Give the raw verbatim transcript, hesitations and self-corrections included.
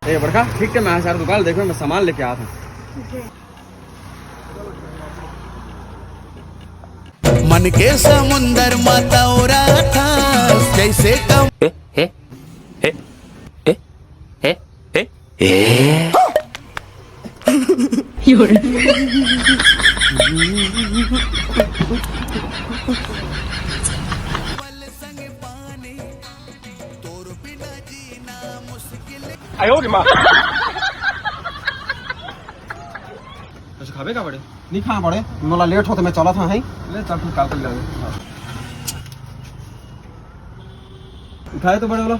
ए बड़का, ठीक है, मैं सारा दुकान देखो, मैं सामान लेके आता हूँ। मन के समुंदर म तौरा था, जैसे कम ए, ए, ए, ए, ए, ए, ए। कुछ खाबे का बड़े? नहीं खाना बड़े, मोला लेट होते, मैं चलत हूँ। ले चल, तू काल कर ले। उठाए तो बड़े वाला।